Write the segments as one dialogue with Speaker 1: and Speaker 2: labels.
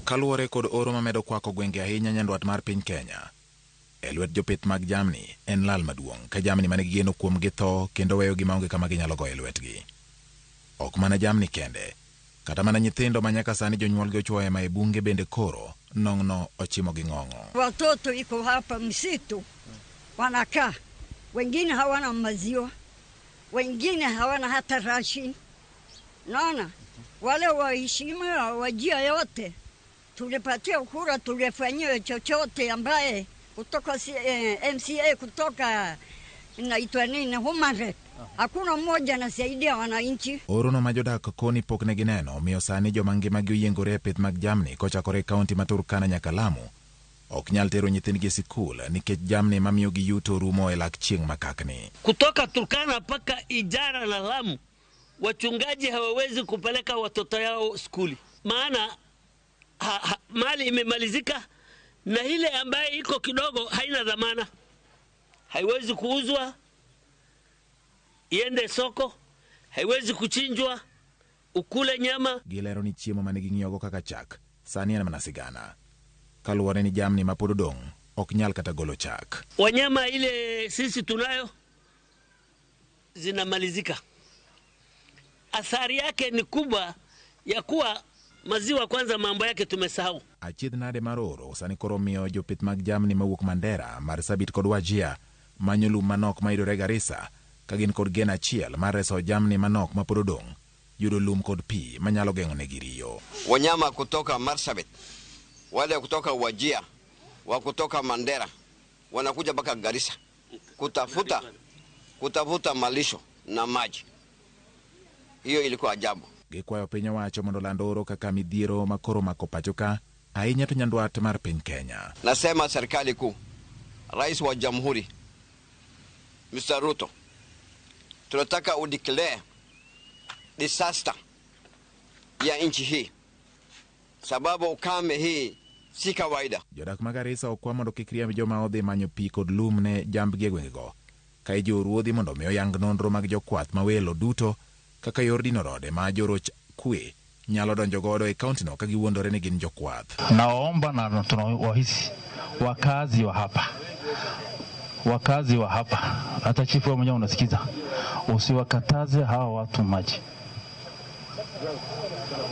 Speaker 1: Kaluwore kod oro mamedo kwako gwenge ahinya nyandwat mar piny Kenya, e lwet jopith mag jamni en lal maduong' ka jamni mane gigeno kuomgi tho kendo weyogi maonge kama ginyalo goye lwetgi. Ok mana jamni kende, kata mana nyithindo ma nyaka sani jonyuolgi ochwoyo hema e bunge bende koro nong'no ochimo gi ng'ong'o.
Speaker 2: Watoto iko hapa msitu wanakaa, wengine hawana maziwa, wengine hawana hata ration. Naona wale waheshimiwa wajia yote tulipatia kura, tulifanyia chochote ambaye kutoka MCA kutoka inaitwa nini Human Rep, hakuna mmoja anasaidia wananchi.
Speaker 1: Orono ma jodak koni pok ne gineno omiyo sani joma ngimagi oyiengore e pith mag jamni kochakore e kaunti ma Turkana nyaka Lamu ok nyal tero nyithindgi e sikul nikech jamni mamiyogi yuto rumo e lak chieng' makakni.
Speaker 3: Kutoka Turkana mpaka Ijara na Lamu, wachungaji hawawezi kupeleka watoto yao skuli, maana mali imemalizika na ile ambaye iko kidogo haina dhamana, haiwezi kuuzwa iende soko, haiwezi kuchinjwa ukule nyama.
Speaker 1: Gilero ni chiemo mane ging'iyogo kaka chak sani en mana sigana. Kaluwore ni jamni ma pod odong' ok nyal kata golo chak.
Speaker 3: Wanyama ile sisi tunayo zinamalizika. Athari yake ni kubwa ya kuwa maziwa kwanza mambo yake tumesahau.
Speaker 1: Achiedh nade mar oro sani koro miyo jopith mag jamni mawuok Mandera, Marsabit kod Wajir manyo lum manok mayudore Garissa ka gin kod geno achiel mar reso jamni manok mapod odong' yudo lum kod pi manyalo geng'onegi riyo.
Speaker 4: Wanyama kutoka Marsabit, wale kutoka Wajir, wa kutoka Mandera wanakuja mpaka Garissa kutafuta malisho na maji. Hiyo ilikuwa ajabu.
Speaker 1: Gikwayo piny owacho mondo oland oro kaka midhiero ma koro omako pacho ka ahinya to nyandwat mar piny Kenya.
Speaker 4: Nasema serikali kuu, Rais wa Jamhuri Mr. Ruto, tunataka udeclare disaster ya nchi hii, sababu ukame hii si kawaida.
Speaker 1: Jodak ma Garissa okwa mondo kik riemb joma odhi manyo pi kod lum ne jambgi e gwengego ka ijiwo ruodhi mondo mi oyang nonro mag jokwath mawelo duto kaka yor dino rode ma joroch kwe nyalo donjo godo e kauntino ka giwuondore ni gin jokwath.
Speaker 5: Naomba na tunawahisi wakazi wa hapa, wakazi wa hapa, hata chifu wewe mwenyewe unasikiza, usiwakataze hawa watu maji,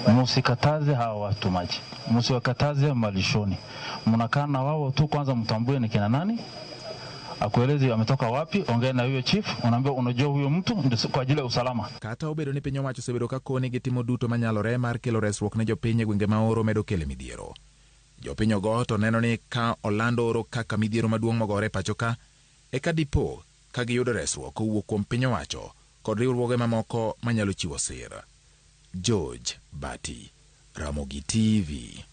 Speaker 5: musikataze hawa watu maji, musiwakataze malishoni. Mnakaa na wao tu, kwanza mtambue ni kina nani, akueleze ametoka wapi, ongea na huyo chief, unaambia unajua huyo mtu ndio kwa ajili ya usalama.
Speaker 1: Kata obedo ni piny owacho osebedo ka koni gitimo duto manyalore mar kelo resruok ne jopiny e gwenge ma oro medo kele midhiero. Jopiny ogo to neno ni ka oland oro kaka midhiero maduong' mogore e pacho ka, eka dipo ka giyudo resruok kowuok kuom piny owacho kod riwruoge mamoko manyalo chiwo sir. George Bati, Ramogi TV.